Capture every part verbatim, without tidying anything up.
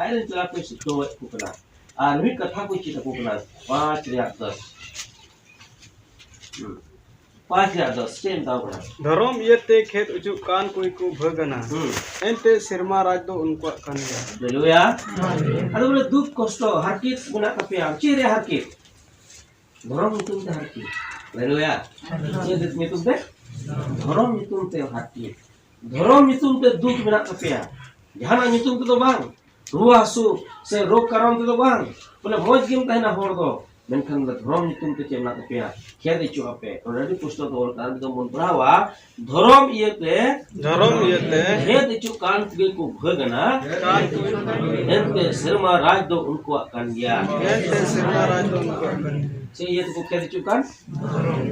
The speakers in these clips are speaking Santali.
ᱟᱡᱨᱮᱱ ᱪᱮᱞᱟ ᱠᱚᱭ ᱥᱤᱠᱷᱟᱹᱣᱮᱫ ᱠᱚ ᱠᱟᱱᱟ᱾ ᱟᱨ ᱢᱤᱫ ᱠᱟᱛᱷᱟ ᱠᱚ ᱪᱮᱫ ᱟᱠᱚ ᱠᱟᱱᱟ, ᱯᱟᱸᱪ ᱨᱮᱭᱟᱜ ᱫᱚᱥ᱾ ᱦᱩᱸ᱾ ᱯᱟᱸᱪ ᱨᱮᱭᱟᱜ ᱫᱚᱥ ᱪᱮᱫ ᱮ ᱢᱮᱛᱟ ᱠᱚ ᱠᱟᱱᱟ? ᱫᱷᱚᱨᱚᱢ ᱤᱭᱟᱹᱛᱮ ᱠᱷᱮᱫ ᱚᱪᱚᱜ ᱠᱟᱱ ᱠᱚ ᱜᱮᱠᱚ ᱵᱷᱟᱹᱜᱟᱱᱟ᱾ ᱦᱩᱸ᱾ ᱮᱱᱛᱮ ᱥᱮᱨᱢᱟ ᱨᱟᱡᱽ ᱫᱚ ᱩᱱᱠᱩᱣᱟᱜ ᱠᱟᱱ ᱜᱮᱭᱟ᱾ ᱦᱟᱞᱮᱞᱩᱭᱟ᱾ ᱟᱫᱚ ᱵᱚᱞᱮ ᱫᱩᱠ ᱠᱚᱥᱴᱚ ᱦᱟᱨᱠᱮᱛ ᱢᱮᱱᱟᱜ ᱛᱟᱯᱮᱭᱟ, ᱪᱮᱫ ᱨᱮ ᱦᱟᱨᱠᱮᱛ? ᱫᱷᱚᱨᱚᱢ ᱧᱩᱛᱩᱢ ᱛᱮ ᱦᱟᱨᱠᱮᱛ᱾ ᱦᱟᱞᱮᱞᱩᱭᱟ᱾ ᱪᱮᱫ ᱧᱩᱛᱩᱢ ᱛᱮ? ᱫᱷᱚᱨᱚᱢ ᱧᱩᱛᱩᱢ ᱛᱮ ᱦᱟᱨᱠᱮᱛ᱾ ᱫᱷᱚᱨᱚᱢ ᱧᱩᱛᱩᱢ ᱛᱮ ᱫᱩᱠ ᱢᱮᱱᱟᱜ ᱛᱟᱯᱮᱭᱟ, ᱡᱟᱦᱟᱱᱟᱜ ᱧᱩᱛᱩᱢ ᱛᱮᱫᱚ ᱵᱟᱝ᱾ ᱨᱩᱣᱟᱹ ᱦᱟᱹᱥᱩ ᱥᱮ ᱨᱳᱜᱽ ᱠᱟᱨᱚᱱ ᱛᱮᱫᱚ ᱵᱟᱝ, ᱵᱚᱞᱮ ᱢᱚᱡᱽ ᱜᱮᱢ ᱛᱟᱦᱮᱱᱟ ᱦᱚᱲ ᱫᱚ, ᱢᱮᱱᱠᱷᱟᱱ ᱫᱷᱚᱨᱚᱢ ᱧᱩᱛᱩᱢ ᱛᱮ ᱪᱮᱫ ᱢᱮᱱᱟᱜ ᱛᱟᱯᱮᱭᱟ? ᱠᱷᱮᱫ ᱦᱚᱪᱚᱜ ᱟᱯᱮ᱾ ᱚᱸᱰᱮ ᱟᱹᱰᱤ ᱯᱩᱥᱴᱟᱹᱣ ᱛᱮ ᱚᱞ ᱠᱟᱱᱟ, ᱟᱨ ᱢᱤᱫ ᱫᱚᱢ ᱵᱚᱱ ᱯᱟᱲᱦᱟᱣᱟ, ᱫᱷᱚᱨᱚᱢ ᱤᱭᱟᱹᱛᱮ ᱫᱷᱚᱨᱚᱢ ᱤᱭᱟᱹᱛᱮ ᱠᱷᱮᱫ ᱦᱚᱪᱚᱜ ᱠᱟᱱ ᱠᱚᱜᱮ ᱠᱚ ᱵᱷᱟᱹᱜᱟᱱᱟ, ᱠᱟᱱ ᱠᱚᱜᱮ ᱠᱚ ᱵᱷᱟᱹᱜᱟᱱᱟ᱾ ᱮᱱᱛᱮ ᱥᱮᱨᱢᱟ ᱨᱟᱡᱽ ᱫᱚ ᱩᱱᱠᱩᱣᱟᱜ ᱠᱟᱱ ᱜᱮᱭᱟ᱾ ᱮᱱᱛᱮ ᱥᱮᱨᱢᱟ ᱨᱟᱡᱽ ᱫᱚ ᱩᱱᱠᱩᱣᱟᱜ ᱠᱟᱱ ᱜᱮᱭᱟ᱾ ᱪᱮᱫ ᱤᱭᱟᱹ ᱛᱮᱠᱚ ᱠᱷᱮᱫ ᱦᱚᱪᱚᱜ ᱠᱟᱱ?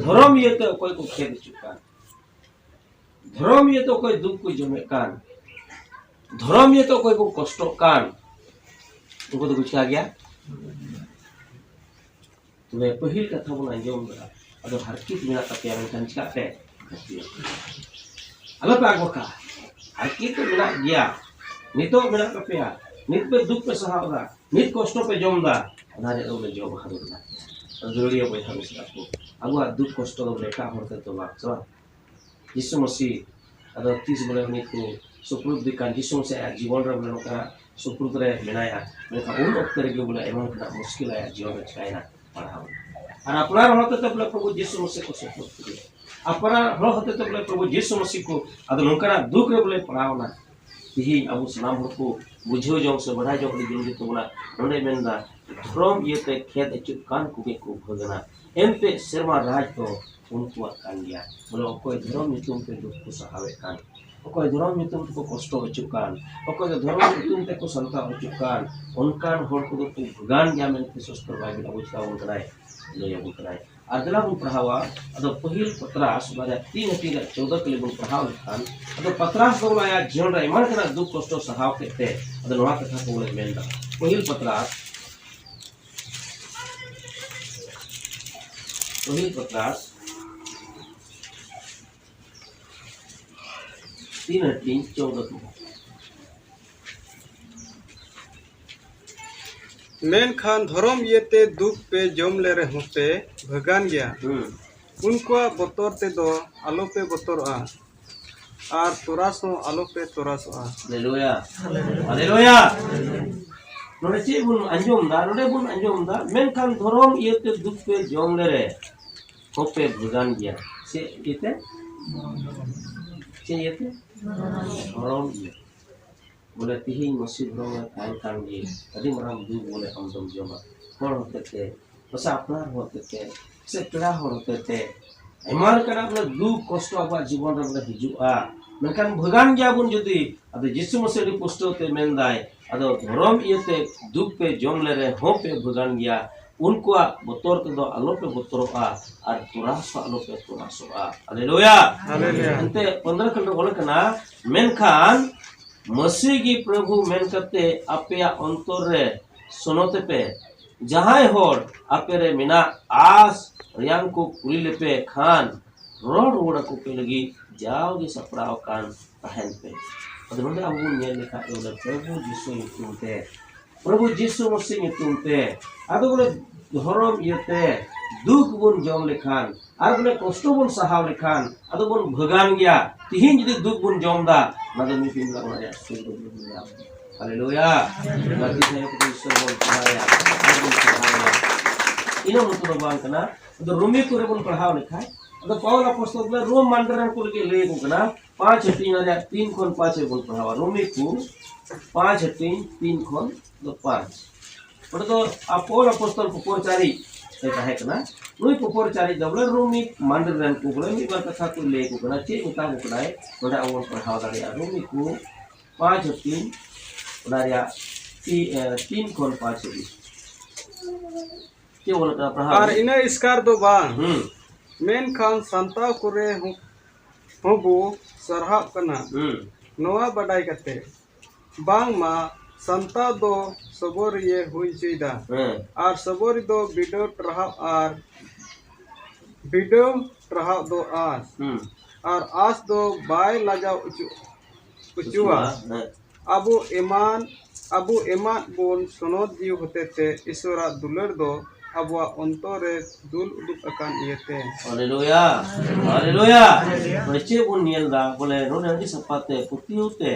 ᱫᱷᱚᱨᱚᱢ ᱤᱭᱟᱹᱛᱮ ᱚᱠᱚᱭ ᱠᱚ ᱠᱷᱮᱫ ᱦᱚᱪᱚᱜ ᱠᱟᱱ? ᱫᱷᱚᱨᱚᱢ ᱤᱭᱟᱹᱛᱮ ᱚᱠᱚᱭ ᱫᱩᱠ ᱠᱚ ᱡᱚᱢᱮᱫ ᱠᱟᱱ, ᱫᱷᱚᱨᱚᱢ ᱤᱭᱟᱹᱛᱮ ᱚᱠᱚᱭ ᱠᱚ ᱠᱚᱥᱴᱚᱜ ᱠᱟᱱ, ᱩᱱᱠᱩ ᱫᱚᱠᱚ ᱪᱤᱠᱟ ᱜᱮᱭᱟ? ᱛᱚᱵᱮ ᱯᱟᱹᱦᱤᱞ ᱠᱟᱛᱷᱟ ᱵᱚᱱ ᱟᱸᱡᱚᱢ ᱮᱫᱟ, ᱟᱫᱚ ᱦᱟᱨᱠᱮᱛ ᱢᱮᱱᱟᱜ ᱛᱟᱯᱮᱭᱟ, ᱢᱮᱱᱠᱷᱟᱱ ᱪᱤᱠᱟᱜ ᱯᱮ? ᱟᱞᱚᱯᱮ ᱟᱜᱚᱠᱟ᱾ ᱦᱟᱨᱠᱮᱛ ᱫᱚ ᱢᱮᱱᱟᱜ ᱜᱮᱭᱟ, ᱱᱤᱛᱚᱜ ᱢᱮᱱᱟᱜ ᱛᱟᱯᱮᱭᱟ, ᱱᱤᱛ ᱯᱮ ᱫᱩᱠ ᱯᱮ ᱥᱟᱦᱟᱣ ᱮᱫᱟ, ᱱᱤᱛ ᱠᱚᱥᱴᱚ ᱯᱮ ᱡᱚᱢ ᱮᱫᱟ, ᱚᱱᱟ ᱨᱮᱭᱟᱜ ᱫᱚ ᱵᱚᱞᱮ ᱡᱚ ᱵᱟᱦᱟ ᱫᱚ ᱢᱮᱱᱟᱜ ᱜᱮᱭᱟ᱾ ᱟᱫᱚ ᱫᱩᱞᱟᱹᱲᱤᱭᱟᱹ ᱵᱚᱭᱦᱟ ᱢᱤᱥᱨᱟ ᱠᱚ, ᱟᱵᱚᱣᱟᱜ ᱫᱩᱠ ᱠᱚᱥᱴᱚ ᱫᱚ ᱵᱚᱞᱮ ᱮᱴᱟᱜ ᱦᱚᱲ ᱛᱮᱫᱚ ᱵᱟᱝ, ᱥᱮ ᱵᱟᱝ? ᱡᱤᱥᱩ ᱢᱟᱹᱥᱤ, ᱟᱫᱚ ᱛᱤᱥ ᱵᱚᱞᱮ ᱩᱱᱤ ᱠᱚ ᱥᱩᱯᱨᱩᱫ ᱫᱮ ᱠᱟᱱ, ᱡᱤᱥᱩ ᱢᱟᱹᱥᱤ ᱟᱭᱟᱜ ᱡᱤᱵᱚᱱ ᱨᱮ ᱵᱚᱞᱮ ᱱᱚᱝᱠᱟ ᱥᱩᱯᱨᱩᱫ ᱨᱮ ᱢᱮᱱᱟᱭᱟ, ᱢᱮᱱᱠᱷᱟᱱ ᱩᱱ ᱚᱠᱛᱚ ᱨᱮᱜᱮ ᱵᱚᱞᱮ ᱮᱢᱚᱱ ᱨᱮᱱᱟᱜ ᱢᱩᱥᱠᱤᱞ ᱟᱭᱟᱜ ᱡᱤᱭᱚᱱ ᱨᱮ ᱪᱤᱠᱟᱭᱮᱱᱟ, ᱯᱟᱲᱦᱟᱣ᱾ ᱟᱨ ᱟᱯᱱᱟᱨ ᱦᱚᱲ ᱦᱚᱛᱮᱛᱮ ᱵᱚᱞᱮ ᱯᱨᱚᱵᱷᱩ ᱡᱤᱥᱩ ᱢᱟᱹᱥᱤ ᱠᱚ ᱥᱩᱯᱨᱩᱫ ᱠᱮᱫᱮᱭᱟ, ᱟᱯᱱᱟᱨ ᱦᱚᱲ ᱦᱚᱛᱮᱛᱮ ᱵᱚᱞᱮ ᱯᱨᱚᱵᱷᱩ ᱡᱤᱥᱩ ᱢᱟᱹᱥᱤ ᱠᱚ ᱟᱫᱚ ᱱᱚᱝᱠᱟᱱᱟᱜ ᱫᱩᱠ ᱨᱮ ᱵᱚᱞᱮ ᱯᱟᱲᱟᱣ ᱮᱱᱟ᱾ ᱛᱤᱦᱤᱧ ᱟᱵᱚ ᱥᱟᱱᱟᱢ ᱦᱚᱲ ᱠᱚ ᱵᱩᱡᱷᱟᱹᱣ ᱡᱚᱝ ᱥᱮ ᱵᱟᱰᱟᱭ ᱡᱚᱝ ᱟᱹᱰᱤ ᱡᱚᱨᱩᱨᱤ ᱛᱟᱵᱚᱱᱟ᱾ ᱱᱚᱰᱮ ᱢᱮᱱᱫᱟ, ᱫᱷᱚᱨᱚᱢ ᱤᱭᱟᱹᱛᱮ ᱠᱷᱮᱫ ᱚᱪᱚᱜ ᱠᱟᱱ ᱠᱚᱜᱮ ᱠᱚ ᱵᱷᱟᱹᱜᱟᱹᱱᱟ, ᱮᱱᱛᱮ ᱥᱮᱨᱢᱟ ᱨᱟᱡᱽ ᱫᱚ ᱩᱱᱠᱩᱣᱟᱜ ᱠᱟᱱ ᱜᱮᱭᱟ᱾ ᱵᱚᱞᱮ ᱚᱠᱚᱭ ᱫᱷᱚᱨᱚᱢ ᱧᱩᱛᱩᱢ ᱛᱮ ᱫᱩᱠ ᱠᱚ ᱥᱟᱦᱟᱣᱮᱫ ᱠᱟᱱ, ᱚᱠᱚᱭ ᱫᱷᱚᱨᱚᱢ ᱧᱩᱛᱩᱢ ᱛᱮᱠᱚ ᱠᱚᱥᱴᱚ ᱦᱚᱪᱚᱜ ᱠᱟᱱ, ᱚᱠᱚᱭ ᱫᱚ ᱫᱷᱚᱨᱚᱢ ᱧᱩᱛᱩᱢ ᱛᱮᱠᱚ ᱥᱟᱱᱛᱟᱣ ᱦᱚᱪᱚᱜ ᱠᱟᱱ, ᱚᱱᱠᱟᱱ ᱦᱚᱲ ᱠᱚᱫᱚ ᱠᱚ ᱵᱷᱟᱹᱜᱟᱹᱱ ᱜᱮᱭᱟ ᱢᱮᱱᱛᱮ ᱥᱚᱥᱛᱚᱨ ᱵᱟᱭᱵᱮᱞ ᱟᱵᱚ ᱪᱮᱛᱟᱱ ᱵᱚᱱ ᱠᱟᱱᱟᱭ, ᱞᱟᱹᱭ ᱟᱵᱚᱱ ᱠᱟᱱᱟᱭ᱾ ᱟᱨ ᱫᱮᱞᱟ ᱵᱚᱱ ᱯᱟᱲᱦᱟᱣᱟ, ᱟᱫᱚ ᱯᱟᱹᱦᱤᱞ ᱯᱟᱛᱨᱟᱥ ᱵᱟᱨᱭᱟ ᱛᱤᱱ ᱦᱟᱹᱴᱤᱧ ᱨᱮᱭᱟᱜ ᱪᱳᱣᱫᱚ ᱠᱟᱹᱞᱤ ᱵᱚᱱ ᱯᱟᱲᱦᱟᱣ ᱞᱮᱠᱷᱟᱱ, ᱟᱫᱚ ᱯᱟᱛᱨᱟᱥ ᱫᱚ ᱵᱚᱞᱮ ᱟᱭᱟᱜ ᱡᱤᱭᱚᱱ ᱨᱮ ᱟᱭᱢᱟ ᱞᱮᱠᱟᱱᱟᱜ ᱫᱩᱠ ᱠᱚᱥᱴᱚ ᱥᱟᱦᱟᱣ ᱠᱮᱫ ᱛᱮ, ᱟᱫᱚ ᱱᱚᱣᱟ ᱠᱟᱛᱷᱟ ᱠᱚ ᱵᱚᱞᱮ ᱢᱮᱱ ᱮᱫᱟ᱾ ᱯᱟᱹᱦᱤᱞ ᱯᱟᱛᱨᱟᱥ, ᱯᱟᱹᱦᱤᱞ ᱯᱟᱛᱨᱟᱥ, ᱛᱤᱱ ᱦᱟᱹᱴᱤᱧ ᱪᱳᱣᱫᱚ ᱠᱚ᱾ ᱢᱮᱱᱠᱷᱟᱱ ᱫᱷᱚᱨᱚᱢ ᱤᱭᱟᱹᱛᱮ ᱫᱩᱠ ᱯᱮ ᱡᱚᱢ ᱞᱮ ᱨᱮᱦᱚᱸ ᱯᱮ ᱵᱷᱟᱹᱜᱟᱱ ᱜᱮᱭᱟ᱾ ᱦᱩᱸ᱾ ᱩᱱᱠᱩᱣᱟᱜ ᱵᱚᱛᱚᱨ ᱛᱮᱫᱚ ᱟᱞᱚᱯᱮ ᱵᱚᱛᱚᱨᱚᱜᱼᱟ, ᱟᱨ ᱛᱚᱨᱟᱥ ᱦᱚᱸ ᱟᱞᱚᱯᱮ ᱛᱚᱨᱟᱥᱚᱜᱼᱟ᱾ ᱦᱟᱞᱮᱞᱩᱭᱟ᱾ ᱦᱟᱞᱮᱞᱩᱭᱟ᱾ ᱱᱚᱰᱮ ᱪᱮᱫ ᱵᱚᱱ ᱟᱸᱡᱚᱢ ᱫᱟ? ᱱᱚᱰᱮ ᱵᱚᱱ ᱟᱸᱡᱚᱢ ᱫᱟ, ᱢᱮᱱᱠᱷᱟᱱ ᱫᱷᱚᱨᱚᱢ ᱤᱭᱟᱹᱛᱮ ᱫᱩᱠ ᱯᱮ ᱡᱚᱢ ᱞᱮᱨᱮ ᱦᱚᱸᱯᱮ ᱵᱷᱟᱹᱜᱟᱱ ᱜᱮᱭᱟ᱾ ᱪᱮᱫ ᱤᱭᱟᱹᱛᱮ? ᱪᱮᱫ ᱤᱭᱟᱹᱛᱮ? ᱫᱷᱚᱨᱚᱢ ᱤᱭᱟᱹ᱾ ᱵᱚᱞᱮ ᱛᱤᱦᱤᱧ ᱢᱟᱹᱥᱤ ᱫᱷᱚᱨᱚᱢ ᱨᱮ ᱛᱟᱦᱮᱱ ᱠᱟᱱ ᱜᱮ, ᱟᱹᱰᱤ ᱢᱟᱨᱟᱝ ᱫᱩᱠ ᱵᱚᱞᱮ ᱟᱢ ᱫᱚᱢ ᱡᱚᱢᱟ᱾ ᱦᱚᱲ ᱦᱚᱛᱮᱛᱮ, ᱯᱟᱥᱮ ᱟᱯᱱᱟᱨ ᱦᱚᱛᱮᱛᱮ, ᱥᱮ ᱯᱮᱲᱟ ᱦᱚᱲ ᱦᱚᱛᱮᱛᱮ, ᱟᱭᱢᱟ ᱞᱮᱠᱟᱱᱟᱜ ᱵᱚᱞᱮ ᱫᱩᱠ ᱠᱚᱥᱴᱚ ᱟᱵᱚᱣᱟᱜ ᱡᱤᱵᱚᱱ ᱨᱮ ᱵᱚᱞᱮ ᱦᱤᱡᱩᱜᱼᱟ᱾ ᱢᱮᱱᱠᱷᱟᱱ ᱵᱷᱟᱹᱜᱟᱱ ᱜᱮᱭᱟᱵᱚᱱ ᱡᱩᱫᱤ, ᱟᱫᱚ ᱡᱤᱥᱩ ᱢᱟᱹᱥᱤ ᱟᱹᱰᱤ ᱯᱩᱥᱴᱟᱹᱣ ᱛᱮ ᱢᱮᱱᱫᱟᱭ, ᱟᱫᱚ ᱫᱷᱚᱨᱚᱢ ᱤᱭᱟᱹᱛᱮ ᱫᱩᱠ ᱯᱮ ᱡᱚᱢ ᱞᱮ ᱨᱮᱦᱚᱸ ᱯᱮ ᱵᱷᱟᱹᱜᱟᱱ ᱜᱮᱭᱟ, ᱩᱱᱠᱩᱣᱟᱜ ᱵᱚᱛᱚᱨ ᱛᱮᱫᱚ ᱟᱞᱚᱯᱮ ᱵᱚᱛᱚᱨᱚᱜᱼᱟ, ᱟᱨ ᱛᱚᱨᱟᱥ ᱦᱚᱸ ᱟᱞᱚᱯᱮ ᱛᱚᱨᱟᱥᱚᱜᱼᱟ᱾ ᱦᱟᱞᱮᱞᱩᱭᱟ᱾ ᱦᱟᱞᱮᱞᱩᱭᱟ᱾ ᱮᱱᱛᱮ ᱯᱚᱱᱫᱽᱨᱚ ᱠᱷᱚᱱ ᱚᱞ ᱠᱟᱱᱟ, ᱢᱮᱱᱠᱷᱟᱱ ᱢᱟᱹᱥᱤ ᱜᱮ ᱯᱨᱚᱵᱷᱩ ᱢᱮᱱ ᱠᱟᱛᱮ ᱟᱯᱮᱭᱟᱜ ᱚᱱᱛᱚᱨ ᱨᱮ ᱥᱚᱱᱚᱛ ᱯᱮ᱾ ᱡᱟᱦᱟᱸᱭ ᱦᱚᱲ ᱟᱯᱮ ᱨᱮ ᱢᱮᱱᱟᱜ ᱟᱥ ᱨᱮᱭᱟᱝ ᱠᱚ ᱠᱩᱞᱤ ᱞᱮᱯᱮ ᱠᱷᱟᱱ, ᱨᱚᱲ ᱨᱩᱣᱟᱹᱲ ᱟᱠᱚ ᱯᱮ ᱞᱟᱹᱜᱤᱫ ᱡᱟᱣᱜᱮ ᱥᱟᱯᱲᱟᱣ ᱟᱠᱟᱱ ᱛᱟᱦᱮᱱ ᱯᱮ᱾ ᱟᱫᱚ ᱱᱚᱰᱮ ᱟᱵᱚ ᱵᱚᱱ ᱧᱮᱞ ᱞᱮᱠᱷᱟᱱ, ᱵᱚᱞᱮ ᱯᱨᱚᱵᱷᱩ ᱡᱤᱥᱩ ᱧᱩᱛᱩᱢ ᱛᱮ, ᱯᱨᱚᱵᱷᱩ ᱡᱤᱥᱩ ᱢᱟᱹᱥᱤ ᱧᱩᱛᱩᱢ ᱛᱮ, ᱟᱫᱚ ᱵᱚᱞᱮ ᱫᱷᱚᱨᱚᱢ ᱤᱭᱟᱹᱛᱮ ᱫᱩᱠ ᱵᱚᱱ ᱡᱚᱢ ᱞᱮᱠᱷᱟᱱ, ᱟᱨ ᱵᱚᱞᱮ ᱠᱚᱥᱴᱚ ᱵᱚᱱ ᱥᱟᱦᱟᱣ ᱞᱮᱠᱷᱟᱱ, ᱟᱫᱚ ᱵᱚᱱ ᱵᱷᱟᱹᱜᱟᱱ ᱜᱮᱭᱟ᱾ ᱛᱤᱦᱤᱧ ᱡᱩᱫᱤ ᱫᱩᱠ ᱵᱚᱱ ᱡᱚᱢ ᱫᱟ, ᱚᱱᱟ ᱫᱚ ᱢᱤᱫ ᱫᱤᱱ ᱦᱤᱞᱳᱜ ᱚᱱᱟ ᱨᱮᱭᱟᱜ ᱥᱩᱠ ᱫᱚ ᱵᱚᱱ ᱧᱟᱢᱟ᱾ ᱦᱟᱞᱮᱞᱩᱭᱟ᱾ ᱵᱟᱹᱲᱛᱤ ᱛᱟᱦᱮᱸ ᱠᱟᱛᱮ ᱤᱥᱚᱨ ᱵᱚᱱ ᱥᱟᱦᱟᱭᱟ, ᱟᱨ ᱵᱚᱱ ᱥᱟᱦᱟᱭᱟ᱾ ᱤᱱᱟᱹ ᱢᱚᱛᱚ ᱫᱚ ᱵᱟᱝ ᱠᱟᱱᱟ᱾ ᱟᱫᱚ ᱨᱳᱢᱤ ᱠᱚᱨᱮ ᱵᱚᱱ ᱯᱟᱲᱦᱟᱣ ᱞᱮᱠᱷᱟᱱ, ᱟᱫᱚ ᱯᱟᱣᱞ ᱟᱯᱚᱥᱛᱚᱞ ᱵᱚᱞᱮ ᱨᱳᱢ ᱢᱟᱱᱰᱤ ᱨᱮᱱ ᱠᱚ ᱞᱟᱹᱜᱤᱫ ᱞᱟᱹᱭ ᱟᱠᱚ ᱠᱟᱱᱟ, ᱯᱟᱸᱪ ᱦᱟᱹᱴᱤᱧ ᱨᱮᱭᱟᱜ ᱛᱤᱱ ᱠᱷᱚᱱ ᱯᱟᱸᱪ ᱨᱮᱵᱚᱱ ᱯᱟᱲᱦᱟᱣᱟ᱾ ᱨᱳᱢᱤ ᱠᱚ ᱯᱟᱸᱪ ᱦᱟᱹᱴᱤᱧ ᱛᱤᱱ ᱠᱷᱚᱱ ᱫᱚ ᱯᱟᱸᱪ᱾ ᱚᱸᱰᱮ ᱫᱚ ᱯᱟᱣᱞ ᱟᱯᱚᱥᱛᱚᱞ ᱯᱚᱯᱚᱨ ᱪᱟᱨᱤᱡ ᱮ ᱛᱟᱦᱮᱸ ᱠᱟᱱᱟ᱾ ᱱᱩᱭ ᱯᱚᱯᱚᱨ ᱪᱟᱨᱤᱡ ᱫᱚ ᱵᱚᱞᱮ ᱨᱳᱢᱤ ᱢᱟᱱᱰᱤ ᱨᱮᱱ ᱠᱚ ᱵᱚᱞᱮ ᱢᱤᱫ ᱵᱟᱨ ᱠᱟᱛᱷᱟ ᱠᱚ ᱞᱟᱹᱭ ᱟᱠᱚ ᱠᱟᱱᱟ, ᱪᱮᱫ ᱢᱮᱛᱟ ᱠᱚ ᱠᱟᱱᱟᱭ, ᱱᱚᱰᱮ ᱟᱵᱚ ᱵᱚᱱ ᱯᱟᱲᱦᱟᱣ ᱫᱟᱲᱮᱭᱟᱜᱼᱟ᱾ ᱨᱳᱢᱤ ᱠᱚ ᱯᱟᱸᱪ ᱦᱟᱹᱴᱤᱧ, ᱚᱱᱟ ᱨᱮᱭᱟᱜ ᱛᱤ-, ᱮ, ᱛᱤᱱ ᱠᱷᱚᱱ ᱯᱟᱸᱪ ᱦᱟᱹᱵᱤᱡ᱾ ᱪᱮᱫ ᱚᱞ ᱠᱟᱱᱟ? ᱯᱟᱲᱦᱟᱣ ᱟᱨ ᱢᱮ᱾ ᱤᱱᱟᱹ ᱮᱥᱠᱟᱨ ᱫᱚ ᱵᱟᱝ, ᱦᱩᱸ᱾ ᱢᱮᱱᱠᱷᱟᱱ ᱥᱟᱱᱛᱟᱣ ᱠᱚᱨᱮ ᱦᱚᱸ, ᱦᱚᱸ ᱵᱚ ᱥᱟᱨᱦᱟᱜ ᱠᱟᱱᱟ᱾ ᱦᱩᱸ᱾ ᱱᱚᱣᱟ ᱵᱟᱰᱟᱭ ᱠᱟᱛᱮ, ᱵᱟᱝᱢᱟ ᱥᱟᱱᱛᱟᱣ ᱫᱚ ᱥᱚᱵᱚᱨᱤᱭᱮ ᱦᱩᱭ ᱦᱚᱪᱚᱭᱮᱫᱟ᱾ ᱦᱮᱸ᱾ ᱟᱨ ᱥᱚᱵᱚᱨᱤ ᱫᱚ ᱵᱤᱰᱟᱹᱣ ᱴᱟᱨᱦᱟᱣ ᱟᱨ ᱵᱤᱰᱟᱹᱣ ᱴᱟᱨᱦᱟᱣ ᱫᱚ ᱟᱸᱥ᱾ ᱦᱩᱸ᱾ ᱟᱨ ᱟᱸᱥ ᱫᱚ ᱵᱟᱭ ᱞᱟᱡᱟᱣ ᱚᱪᱚ-, ᱚᱪᱚᱣᱟ᱾ ᱦᱮᱸ᱾ ᱟᱵᱚ ᱮᱢᱟᱱ ᱟᱵᱚ ᱮᱢᱟᱫ ᱵᱚᱱ ᱥᱚᱱᱚᱛ ᱡᱤᱣᱤ ᱦᱚᱛᱮᱛᱮ ᱤᱥᱚᱨᱟᱜ ᱫᱩᱞᱟᱹᱲ ᱫᱚ ᱟᱵᱚᱣᱟᱜ ᱚᱱᱛᱚᱨ ᱨᱮ ᱫᱩᱞ ᱩᱰᱩᱠ ᱟᱠᱟᱱ ᱤᱭᱟᱹᱛᱮ᱾ ᱦᱟᱞᱮᱞᱩᱭᱟ, ᱦᱟᱞᱮᱞᱩᱭᱟ᱾ ᱵᱚᱞᱮ ᱪᱮᱫ ᱵᱚᱱ ᱧᱮᱞ ᱮᱫᱟ? ᱵᱚᱞᱮ ᱱᱚᱰᱮ ᱟᱹᱰᱤ ᱥᱟᱯᱷᱟ ᱛᱮ ᱯᱟᱹᱛᱭᱟᱹᱣ ᱛᱮ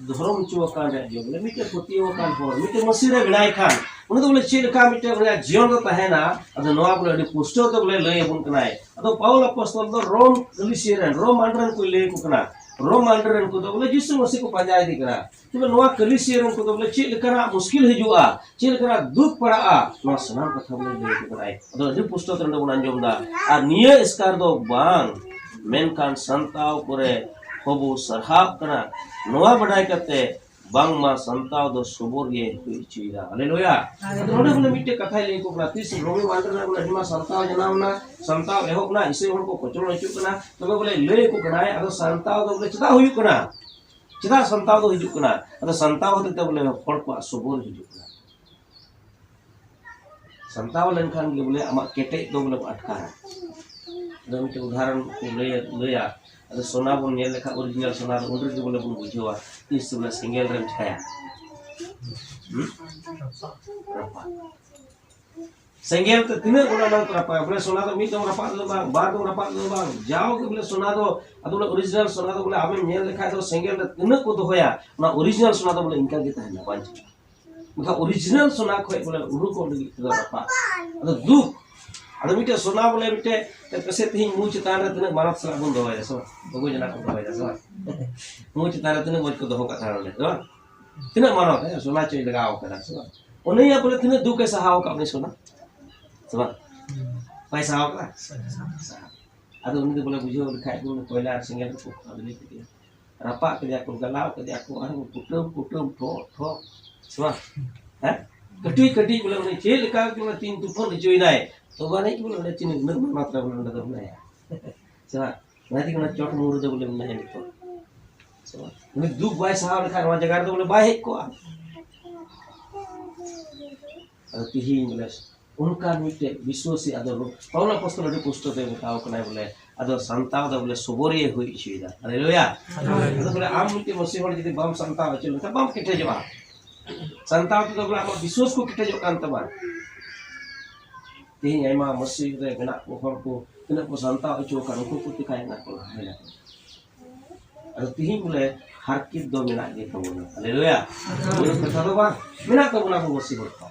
ᱫᱷᱚᱨᱚᱢ ᱦᱚᱪᱚ ᱟᱠᱟᱱ ᱨᱮᱭᱟᱜ ᱡᱤᱭᱚᱱ, ᱵᱚᱞᱮ ᱢᱤᱫᱴᱮᱱ ᱯᱟᱹᱛᱭᱟᱹᱣ ᱟᱠᱟᱱ ᱦᱚᱲ, ᱢᱤᱫᱴᱮᱱ ᱢᱟᱹᱥᱤ ᱨᱮ ᱵᱮᱱᱟᱭ ᱠᱷᱟᱱ, ᱩᱱᱤ ᱫᱚ ᱵᱚᱞᱮ ᱪᱮᱫ ᱞᱮᱠᱟ ᱢᱤᱫᱴᱮᱱ ᱩᱱᱤᱭᱟᱜ ᱡᱤᱭᱚᱱ ᱫᱚ ᱛᱟᱦᱮᱱᱟ? ᱟᱫᱚ ᱱᱚᱣᱟ ᱵᱚᱞᱮ ᱟᱹᱰᱤ ᱯᱩᱥᱴᱟᱹᱣ ᱛᱮ ᱵᱚᱞᱮ ᱞᱟᱹᱭ ᱟᱵᱚᱱ ᱠᱟᱱᱟᱭ᱾ ᱟᱫᱚ ᱯᱟᱣᱩᱞ ᱟᱯᱚᱥᱛᱚᱞ ᱫᱚ ᱨᱳᱢ ᱠᱟᱹᱞᱤᱥᱤᱭᱟᱹ ᱨᱮᱱ, ᱨᱳᱢ ᱟᱱᱰ ᱨᱮᱱ ᱠᱚᱭ ᱞᱟᱹᱭ ᱟᱠᱚ ᱠᱟᱱᱟ᱾ ᱨᱳᱢ ᱟᱱᱰ ᱨᱮᱱ ᱠᱚᱫᱚ ᱵᱚᱞᱮ ᱡᱤᱥᱩ ᱢᱟᱹᱥᱤ ᱠᱚ ᱯᱟᱸᱡᱟᱭᱮᱫᱮ ᱠᱟᱱᱟ᱾ ᱛᱚᱵᱮ ᱱᱚᱣᱟ ᱠᱟᱹᱞᱤᱥᱤᱭᱟᱹ ᱨᱮᱱ ᱠᱚᱫᱚ ᱵᱚᱞᱮ ᱪᱮᱫ ᱞᱮᱠᱟᱱᱟᱜ ᱢᱩᱥᱠᱤᱞ ᱦᱤᱡᱩᱜᱼᱟ, ᱪᱮᱫ ᱞᱮᱠᱟᱱᱟᱜ ᱫᱩᱠ ᱯᱟᱲᱟᱜᱼᱟ, ᱱᱚᱣᱟ ᱥᱟᱱᱟᱢ ᱠᱟᱛᱷᱟ ᱵᱚᱞᱮ ᱞᱟᱹᱭ ᱟᱠᱚ ᱠᱟᱱᱟᱭ᱾ ᱟᱫᱚ ᱟᱹᱰᱤ ᱯᱩᱥᱴᱟᱹᱣ ᱛᱮ ᱱᱚᱰᱮ ᱵᱚᱱ ᱟᱸᱡᱚᱢ ᱮᱫᱟ, ᱟᱨ ᱱᱤᱭᱟᱹ ᱮᱥᱠᱟᱨ ᱫᱚ ᱵᱟᱝ, ᱢᱮᱱᱠᱷᱟᱱ ᱥᱟᱱᱛᱟᱣ ᱠᱚᱨᱮ ᱦᱚᱸᱵᱚ ᱥᱟᱨᱦᱟᱣ ᱠᱟᱱᱟ, ᱱᱚᱣᱟ ᱵᱟᱰᱟᱭ ᱠᱟᱛᱮ ᱵᱟᱝᱢᱟ ᱥᱟᱱᱛᱟᱣ ᱫᱚ ᱥᱚᱵᱚᱨ ᱜᱮ ᱦᱩᱭ ᱦᱚᱪᱚᱭᱮᱫᱟ᱾ ᱦᱟᱞᱮᱞᱩᱭᱟ᱾ ᱟᱫᱚ ᱱᱚᱰᱮ ᱵᱚᱞᱮ ᱢᱤᱫᱴᱮᱡ ᱠᱟᱛᱷᱟᱭ ᱞᱟᱹᱭ ᱟᱠᱚ ᱠᱟᱱᱟ, ᱛᱤᱥ ᱨᱳᱢᱤ ᱟᱱᱰ ᱨᱮ ᱵᱚᱞᱮ ᱟᱹᱰᱤ ᱢᱟᱨᱟᱝ ᱥᱟᱱᱛᱟᱣ ᱡᱟᱱᱟᱢ ᱮᱱᱟ, ᱥᱟᱱᱛᱟᱣ ᱮᱦᱚᱵ ᱮᱱᱟ, ᱤᱥᱟᱹᱭ ᱦᱚᱲ ᱠᱚ ᱠᱚᱪᱞᱚᱱ ᱦᱚᱪᱚᱜ ᱠᱟᱱᱟ, ᱛᱚᱵᱮ ᱵᱚᱞᱮ ᱞᱟᱹᱭ ᱟᱠᱚ ᱠᱟᱱᱟᱭ, ᱟᱫᱚ ᱥᱟᱱᱛᱟᱣ ᱫᱚ ᱵᱚᱞᱮ ᱪᱮᱫᱟᱜ ᱦᱩᱭᱩᱜ ᱠᱟᱱᱟ? ᱪᱮᱫᱟᱜ ᱥᱟᱱᱛᱟᱣ ᱫᱚ ᱦᱤᱡᱩᱜ ᱠᱟᱱᱟ? ᱟᱫᱚ ᱥᱟᱱᱛᱟᱣ ᱦᱚᱛᱮᱡ ᱛᱮ ᱵᱚᱞᱮ ᱦᱚᱲ ᱠᱚᱣᱟᱜ ᱥᱚᱵᱚᱨ ᱦᱤᱡᱩᱜ ᱠᱟᱱᱟ᱾ ᱥᱟᱱᱛᱟᱣ ᱞᱮᱱᱠᱷᱟᱱ ᱜᱮ ᱵᱚᱞᱮ ᱟᱢᱟᱜ ᱠᱮᱴᱮᱡ ᱫᱚ ᱵᱚᱞᱮ ᱟᱴᱠᱟᱨᱟ᱾ ᱟᱫᱚ ᱢᱤᱫᱴᱮᱱ ᱩᱫᱟᱦᱚᱨᱚᱱ ᱠᱚ ᱞᱟᱹᱭᱟ, ᱞᱟᱹᱭᱟ, ᱟᱫᱚ ᱥᱚᱱᱟ ᱵᱚᱱ ᱧᱮᱞ ᱞᱮᱠᱷᱟᱱ, ᱚᱨᱤᱡᱤᱱᱟᱞ ᱥᱚᱱᱟ ᱫᱚ ᱩᱱ ᱨᱮᱜᱮ ᱵᱚᱞᱮ ᱵᱚᱱ ᱵᱩᱡᱷᱟᱹᱣᱟ ᱛᱤᱥ ᱵᱚᱞᱮ ᱥᱮᱸᱜᱮᱞ ᱨᱮᱢ ᱪᱷᱟᱭᱟ᱾ ᱦᱩᱸ? ᱨᱟᱯᱟᱜ᱾ ᱥᱮᱸᱜᱮᱞ ᱛᱮ ᱛᱤᱱᱟᱹᱜ ᱜᱩᱱᱟ ᱵᱟᱝ ᱨᱟᱯᱟᱜ, ᱵᱚᱞᱮ ᱥᱚᱱᱟ ᱫᱚ ᱢᱤᱫ ᱫᱚᱢ ᱨᱟᱯᱟᱜ ᱫᱚ ᱵᱟᱝ, ᱵᱟᱨ ᱫᱚᱢ ᱨᱟᱯᱟᱜ ᱫᱚ ᱵᱟᱝ, ᱡᱟᱣ ᱜᱮ ᱵᱚᱞᱮ ᱥᱚᱱᱟ ᱫᱚ, ᱟᱫᱚ ᱵᱚᱞᱮ ᱚᱨᱤᱡᱤᱱᱟᱞ ᱥᱚᱱᱟ ᱫᱚ ᱵᱚᱞᱮ ᱟᱢᱮᱢ ᱧᱮᱞ ᱞᱮᱠᱷᱟᱡ ᱫᱚ ᱥᱮᱸᱜᱮᱞ ᱨᱮ ᱛᱤᱱᱟᱹᱜ ᱠᱚ ᱫᱚᱦᱚᱭᱟ, ᱚᱱᱟ ᱚᱨᱤᱡᱤᱱᱟᱞ ᱥᱚᱱᱟ ᱫᱚ ᱵᱚᱞᱮ ᱤᱱᱠᱟ ᱜᱮ ᱛᱟᱦᱮᱱᱟ, ᱵᱟᱝ ᱪᱤᱠᱟᱹᱜᱼᱟ᱾ ᱢᱮᱱᱠᱷᱟᱱ ᱚᱨᱤᱡᱤᱱᱟᱞ ᱥᱚᱱᱟ ᱠᱷᱚᱡ ᱵᱚᱞᱮ ᱩᱰᱩᱠᱚᱜ ᱞᱟᱹᱜᱤᱫ ᱛᱮᱫᱚ ᱨᱟᱯᱟᱜ᱾ ᱟᱫᱚ ᱫᱩᱠ, ᱟᱫᱚ ᱢᱤᱫᱴᱮᱡ ᱥᱚᱱᱟ ᱵᱚᱞᱮ ᱢᱤᱫᱴᱮᱡ ᱯᱮᱥᱮ ᱛᱮᱦᱤᱧ ᱢᱩ ᱪᱮᱛᱟᱱ ᱨᱮ ᱛᱤᱱᱟᱹᱜ ᱢᱟᱱᱚᱛ ᱥᱟᱞᱟᱜ ᱵᱚᱱ ᱫᱚᱦᱚᱭᱟ ᱥᱮ ᱵᱟᱝ? ᱵᱟᱵᱚ ᱡᱚᱱᱟ ᱠᱚ ᱫᱚᱦᱚᱭᱟ ᱥᱮ ᱵᱟᱝ? ᱢᱩ ᱪᱮᱛᱟᱱ ᱨᱮ ᱛᱤᱱᱟᱹᱜ ᱢᱚᱡᱽ ᱠᱚ ᱫᱚᱦᱚ ᱠᱟᱜ ᱛᱟᱦᱮᱱᱟ ᱚᱸᱰᱮ, ᱥᱮ ᱵᱟᱝ? ᱛᱤᱱᱟᱹᱜ ᱢᱟᱱᱚᱛ, ᱦᱮᱸ, ᱥᱚᱱᱟ ᱪᱚᱭ ᱞᱟᱜᱟᱣ ᱠᱟᱫᱟ, ᱥᱮ ᱵᱟᱝ? ᱩᱱᱤᱭᱟᱜ ᱵᱚᱞᱮ ᱛᱤᱱᱟᱹᱜ ᱫᱩᱠ ᱮ ᱥᱟᱦᱟᱣ ᱟᱠᱟᱫ ᱩᱱᱤ ᱥᱚᱱᱟ, ᱥᱮ ᱵᱟᱝ? ᱵᱟᱭ ᱥᱟᱦᱟᱣ ᱠᱟᱫᱟ? ᱟᱫᱚ ᱩᱱᱤ ᱫᱚ ᱵᱚᱞᱮ ᱵᱩᱡᱷᱟᱹᱣ ᱞᱮᱠᱷᱟᱡ ᱠᱚ ᱠᱚᱭᱞᱟ ᱟᱨ ᱥᱮᱸᱜᱮᱞ ᱨᱮᱠᱚ ᱠᱷᱟᱫᱽᱞᱮ ᱠᱮᱫᱮᱭᱟ, ᱨᱟᱯᱟᱜ ᱠᱮᱫᱮᱭᱟ ᱠᱚ, ᱜᱟᱞᱟᱣ ᱠᱮᱫᱮᱭᱟ ᱠᱚ, ᱟᱨᱦᱚᱸ ᱠᱩᱴᱟᱹᱢ, ᱠᱩᱴᱟᱹᱢ, ᱴᱷᱚᱜ, ᱴᱷᱚᱜ, ᱥᱮ ᱵᱟᱝ? ᱦᱮᱸ? ᱠᱟᱹᱴᱤᱡ, ᱠᱟᱹᱴᱤᱡ ᱵᱚᱞᱮ ᱩᱱᱤ ᱪᱮᱫ ᱞᱮᱠᱟ ᱵᱚᱞᱮ ᱛᱤᱱ ᱛᱩᱯᱷᱟᱹᱱ ᱦᱚᱪᱚᱭᱮᱱᱟᱭ, ᱛᱚᱵᱮ ᱟᱹᱱᱤᱡ ᱵᱚᱞᱮ ᱚᱸᱰᱮ ᱛᱤᱱᱟᱹᱜ ᱩᱱᱟᱹᱜ ᱢᱟᱱᱚᱛ ᱨᱮ ᱵᱚᱞᱮ ᱚᱸᱰᱮ ᱫᱚ ᱢᱮᱱᱟᱭᱟ᱾ ᱥᱮ ᱵᱟᱝ? ᱚᱱᱟ ᱛᱮᱜᱮ ᱚᱱᱟ ᱪᱚᱴ ᱢᱩᱨ ᱨᱮᱫᱚ ᱵᱚᱞᱮ ᱢᱮᱱᱟᱭᱟ ᱱᱤᱛᱚᱜ᱾ ᱥᱮ ᱵᱟᱝ? ᱩᱱᱤ ᱫᱩᱠ ᱵᱟᱭ ᱥᱟᱦᱟᱣ ᱞᱮᱠᱷᱟᱱ ᱱᱚᱣᱟ ᱡᱟᱭᱜᱟ ᱨᱮᱫᱚ ᱵᱚᱞᱮ ᱵᱟᱭ ᱦᱮᱡ ᱠᱚᱜᱼᱟ᱾ ᱟᱫᱚ ᱛᱤᱦᱤᱧ ᱵᱚᱞᱮ ᱚᱱᱠᱟ ᱢᱤᱫᱴᱮᱡ ᱵᱤᱥᱣᱟᱥᱤ, ᱟᱫᱚ ᱯᱟᱣᱩᱞ ᱟᱯᱚᱥᱛᱚᱞ ᱟᱹᱰᱤ ᱯᱩᱥᱴᱟᱹᱣ ᱛᱮ ᱢᱮᱛᱟᱣ ᱠᱟᱱᱟᱭ ᱵᱚᱞᱮ, ᱟᱫᱚ ᱥᱟᱱᱛᱟᱣ ᱫᱚ ᱵᱚᱞᱮ ᱥᱚᱵᱚᱨᱤᱭᱟᱹ ᱦᱩᱭ ᱦᱚᱪᱚᱭᱮᱫᱟ᱾ ᱦᱟᱞᱮᱞᱩᱭᱟ᱾ ᱦᱟᱞᱮᱞᱩᱭᱟ᱾ ᱟᱫᱚ ᱵᱚᱞᱮ ᱟᱢ ᱢᱤᱫᱴᱮᱡ ᱢᱟᱹᱥᱤ ᱦᱚᱲ ᱡᱩᱫᱤ ᱵᱟᱢ ᱥᱟᱱᱛᱟᱣ ᱦᱚᱪᱚ ᱞᱮᱱᱠᱷᱟᱱ ᱵᱟᱢ ᱠᱮᱴᱮᱡᱚᱜᱼᱟ᱾ ᱥᱟᱱᱛᱟᱣ ᱛᱮᱫᱚ ᱵᱚᱞᱮ ᱟᱢᱟᱜ ᱵᱤᱥᱣᱟᱥ ᱠᱚ ᱠᱮᱴᱮᱡᱚᱜ ᱠᱟᱱ ᱛᱟᱢᱟ᱾ ᱛᱮᱦᱮᱧ ᱟᱭᱢᱟ ᱢᱚᱥᱡᱤᱫ ᱨᱮ ᱢᱮᱱᱟᱜ ᱠᱚ ᱦᱚᱲ ᱠᱚ ᱛᱤᱱᱟᱹᱜ ᱠᱚ ᱥᱟᱱᱛᱟᱣ ᱦᱚᱪᱚ ᱟᱠᱟᱱ, ᱩᱱᱠᱩ ᱠᱚ ᱛᱮᱠᱟᱭᱮᱫ ᱠᱚ ᱞᱟᱦᱟᱭᱮᱱᱟ᱾ ᱟᱫᱚ ᱛᱤᱦᱤᱧ ᱵᱚᱞᱮ ᱦᱟᱨᱠᱮᱛ ᱫᱚ ᱢᱮᱱᱟᱜ ᱜᱮ ᱛᱟᱵᱚᱱᱟ᱾ ᱦᱟᱞᱮᱞᱩᱭᱟ᱾ ᱵᱚᱞᱮ ᱠᱟᱛᱷᱟ ᱫᱚ ᱵᱟᱝ, ᱢᱮᱱᱟᱜ ᱛᱟᱵᱚᱱᱟ ᱟᱵᱚ ᱢᱟᱹᱥᱤ ᱦᱚᱲ ᱠᱚ᱾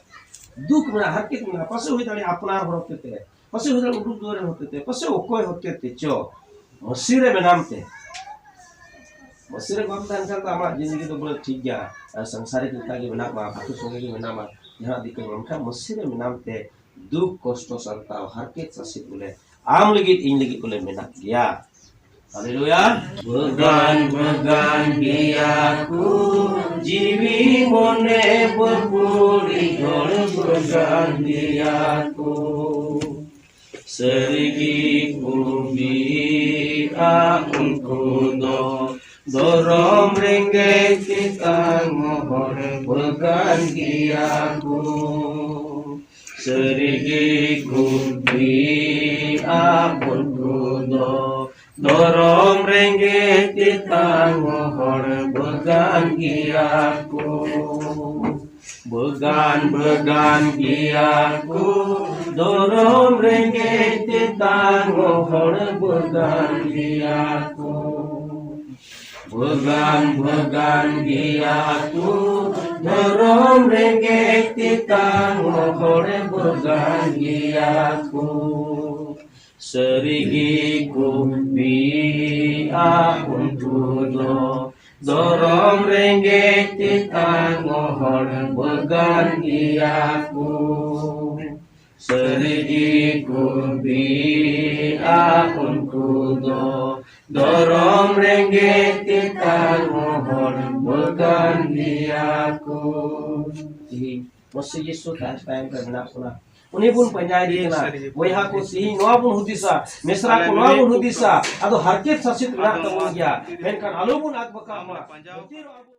ᱫᱩᱠ ᱢᱮᱱᱟᱜᱼᱟ, ᱦᱟᱨᱠᱮᱛ ᱢᱮᱱᱟᱜᱼᱟ᱾ ᱯᱟᱥᱮ ᱦᱩᱭ ᱫᱟᱲᱮᱭᱟᱜᱼᱟ ᱟᱯᱱᱟᱨ ᱦᱚᱲ ᱦᱚᱛᱮ ᱛᱮ, ᱯᱟᱥᱮ ᱦᱩᱭ ᱫᱟᱲᱮᱭᱟᱜᱼᱟ ᱩᱰᱩᱠ ᱫᱩᱣᱟᱹᱨ ᱦᱚᱛᱮ ᱛᱮ, ᱯᱟᱥᱮ ᱚᱠᱚᱭ ᱦᱚᱛᱮ ᱛᱮ ᱪᱚ᱾ ᱢᱟᱹᱥᱤ ᱨᱮ ᱢᱮᱱᱟᱢ ᱛᱮ, ᱢᱟᱹᱥᱤ ᱨᱮ ᱵᱟᱢ ᱛᱟᱦᱮᱱ ᱠᱷᱟᱱ ᱫᱚ ᱟᱢᱟᱜ ᱡᱤᱱᱫᱮᱜᱤ ᱫᱚ ᱵᱚᱞᱮ ᱴᱷᱤᱠ ᱜᱮᱭᱟ, ᱟᱨ ᱥᱚᱝᱥᱟᱨᱤᱠ ᱞᱮᱠᱟ ᱜᱮ ᱢᱮᱱᱟᱜ ᱢᱟ, ᱵᱷᱟᱹᱛᱩ ᱥᱚᱸᱜᱮ ᱜᱮ ᱢᱮᱱᱟᱢᱟ, ᱡᱟᱦᱟᱸ ᱫᱤᱠᱟᱹ ᱢᱮᱱᱠᱷᱟᱱ ᱢᱟᱹᱥᱤ ᱨᱮ ᱢᱮᱱᱟᱢ ᱛᱮ ᱫᱩᱠ ᱠᱚᱥᱴᱚ ᱥᱟᱱᱛᱟᱣ ᱦᱟᱨᱠᱮᱛ ᱥᱟᱥᱮᱛ ᱵᱚᱞᱮ ᱟᱢ ᱞᱟᱹᱜᱤᱫ ᱤᱧ ᱞᱟᱹᱜᱤᱫ ᱵᱚᱞᱮ ᱢᱮᱱᱟᱜ ᱜᱮᱭᱟ᱾ ᱦᱟᱞᱮᱞᱩᱭᱟ᱾ ᱵᱟᱜᱟᱱ ᱵᱟᱜᱟᱱ ᱜᱮᱭᱟ ᱠᱚ, ᱡᱤᱣᱤ ᱢᱚᱱᱮ ᱵᱟᱹᱯᱩᱲᱤ ᱦᱚᱲ ᱵᱟᱜᱟᱱ ᱜᱮᱭᱟ ᱠᱚ᱾ ᱥᱟᱹᱨᱤᱜᱮ ᱠᱚ ᱵᱤᱨᱟ ᱩᱱᱠᱩ ᱫᱚ, ᱫᱷᱚᱨᱚᱢ ᱨᱮᱸᱜᱮᱡ ᱛᱮᱛᱟᱝ ᱦᱚᱲ ᱵᱟᱜᱟᱱ ᱜᱮᱭᱟ ᱠᱚ᱾ ᱥᱟᱹᱨᱤᱜᱮ ᱠᱚ ᱵᱤᱨᱟ ᱩᱱᱠᱩ ᱫᱚ, ᱫᱷᱚᱨᱚᱢ ᱨᱮᱸᱜᱮᱡ ᱛᱮᱛᱟᱝ ᱦᱚᱲ ᱵᱟᱜᱟᱱ ᱜᱮᱭᱟ ᱠᱚ᱾ ᱵᱟᱜᱟᱱ ᱵᱟᱜᱟᱱ ᱜᱮᱭᱟ ᱠᱚ, ᱫᱷᱚᱨᱚᱢ ᱨᱮᱸᱜᱮᱡ ᱛᱮᱛᱟᱝ ᱦᱚᱲ ᱵᱟᱜᱟᱱ ᱜᱮᱭᱟ ᱠᱚ᱾ ᱵᱟᱜᱟᱱ ᱵᱟᱜᱟᱱ ᱜᱮᱭᱟ ᱠᱚ, ᱫᱷᱚᱨᱚᱢ ᱨᱮᱸᱜᱮᱡ ᱛᱮᱛᱟᱝ ᱦᱚᱲ ᱵᱟᱜᱟᱱ ᱜᱮᱭᱟ ᱠᱚ᱾ ᱥᱟᱹᱨᱤᱜᱮ ᱠᱚ ᱵᱤᱨᱟ ᱩᱱᱠᱩ ᱫᱚ, ᱫᱷᱚᱨᱚᱢ ᱨᱮᱸᱜᱮᱡ ᱛᱮᱛᱟᱝ ᱦᱚᱲ ᱵᱟᱜᱟᱱ ᱜᱮᱭᱟ ᱠᱚ᱾ ᱥᱟᱹᱨᱤᱜᱮ ᱠᱚ ᱵᱤᱨᱟ ᱩᱱᱠᱩ ᱫᱚ, ᱫᱷᱚᱨᱚᱢ ᱨᱮᱸᱜᱮᱡ ᱛᱮᱛᱟᱝ ᱦᱚᱲ ᱵᱟᱜᱟᱱ ᱜᱮᱭᱟ ᱠᱚ᱾ ᱛᱤᱦᱤᱧ ᱢᱟᱹᱥᱤ ᱡᱤᱥᱩ ᱛᱟᱭᱚᱢ ᱛᱟᱭᱚᱢ ᱨᱮ ᱢᱮᱱᱟᱜ ᱵᱚᱱᱟ᱾ ᱩᱱᱤ ᱵᱚᱱ ᱯᱟᱸᱡᱟᱭᱮᱫᱮ ᱠᱟᱱᱟ᱾ ᱵᱚᱭᱦᱟ ᱠᱚ, ᱛᱤᱦᱤᱧ ᱱᱚᱣᱟ ᱵᱚᱱ ᱦᱩᱫᱤᱥᱟ, ᱢᱤᱥᱨᱟ ᱠᱚ, ᱱᱚᱣᱟ ᱵᱚᱱ ᱦᱩᱫᱤᱥᱟ᱾ ᱟᱫᱚ ᱦᱟᱨᱠᱮᱛ ᱥᱟᱥᱮᱛ ᱢᱮᱱᱟᱜ ᱛᱟᱵᱚᱱ ᱜᱮᱭᱟ, ᱢᱮᱱᱠᱷᱟᱱ ᱟᱞᱚ ᱵᱚᱱ ᱟᱠᱵᱟᱠᱟᱜ ᱢᱟ᱾